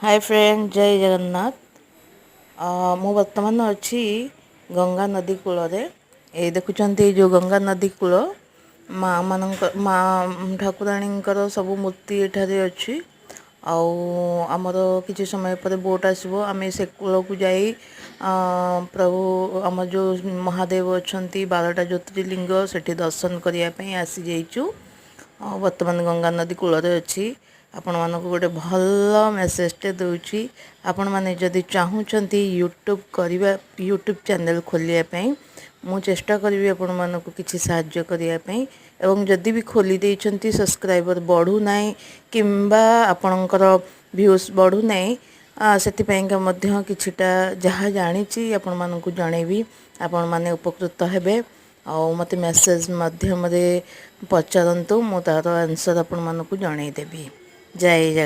ହାଏ friend, ଜୟ ଜଗନ୍ନାଥ। ମୁଁ ବର୍ତ୍ତମାନ ଅଛି ଗଙ୍ଗା ନଦୀ କୂଳରେ। ଏଇ ଦେଖୁଛନ୍ତି, ଏଇ ଯେଉଁ ଗଙ୍ଗା ନଦୀ କୂଳ, ମା ମାନଙ୍କ, ମା ଠାକୁରାଣୀଙ୍କର ସବୁ ମୂର୍ତ୍ତି ଏଠାରେ ଅଛି। ଆଉ ଆମର କିଛି ସମୟ ପରେ ବୋଟ୍ ଆସିବ। ଆମେ ସେ କୂଳକୁ ଯାଇ ପ୍ରଭୁ ଆମ ଯେଉଁ ମହାଦେବ ଅଛନ୍ତି, 12ଟା ଜ୍ୟୋତିର୍ଲିଙ୍ଗ, ସେଠି ଦର୍ଶନ କରିବା ପାଇଁ ଆସିଯାଇଛୁ। ଆଉ ବର୍ତ୍ତମାନ ଗଙ୍ଗା ନଦୀ କୂଳରେ ଅଛି। ଆପଣମାନଙ୍କୁ ଗୋଟେ ଭଲ ମେସେଜଟେ ଦେଉଛି। ଆପଣମାନେ ଯଦି ଚାହୁଁଛନ୍ତି ୟୁଟ୍ୟୁବ୍ କରିବା, ୟୁଟ୍ୟୁବ୍ ଚ୍ୟାନେଲ୍ ଖୋଲିବା ପାଇଁ, ମୁଁ ଚେଷ୍ଟା କରିବି ଆପଣମାନଙ୍କୁ କିଛି ସାହାଯ୍ୟ କରିବା ପାଇଁ। ଏବଂ ଯଦି ବି ଖୋଲି ଦେଇଛନ୍ତି, ସବସ୍କ୍ରାଇବର୍ ବଢ଼ୁନାହିଁ କିମ୍ବା ଆପଣଙ୍କର ଭ୍ୟୁଜ୍ ବଢ଼ୁନାହିଁ, ସେଥିପାଇଁକା ମଧ୍ୟ କିଛିଟା ଯାହା ଜାଣିଛି ଆପଣମାନଙ୍କୁ ଜଣେଇବି। ଆପଣମାନେ ଉପକୃତ ହେବେ। ଆଉ ମୋତେ ମେସେଜ୍ ମାଧ୍ୟମରେ ପଚାରନ୍ତୁ, ମୁଁ ତା'ର ଆନ୍ସର୍ ଆପଣମାନଙ୍କୁ ଜଣେଇଦେବି। ଜୟ ଜଗନ୍ନାଥ।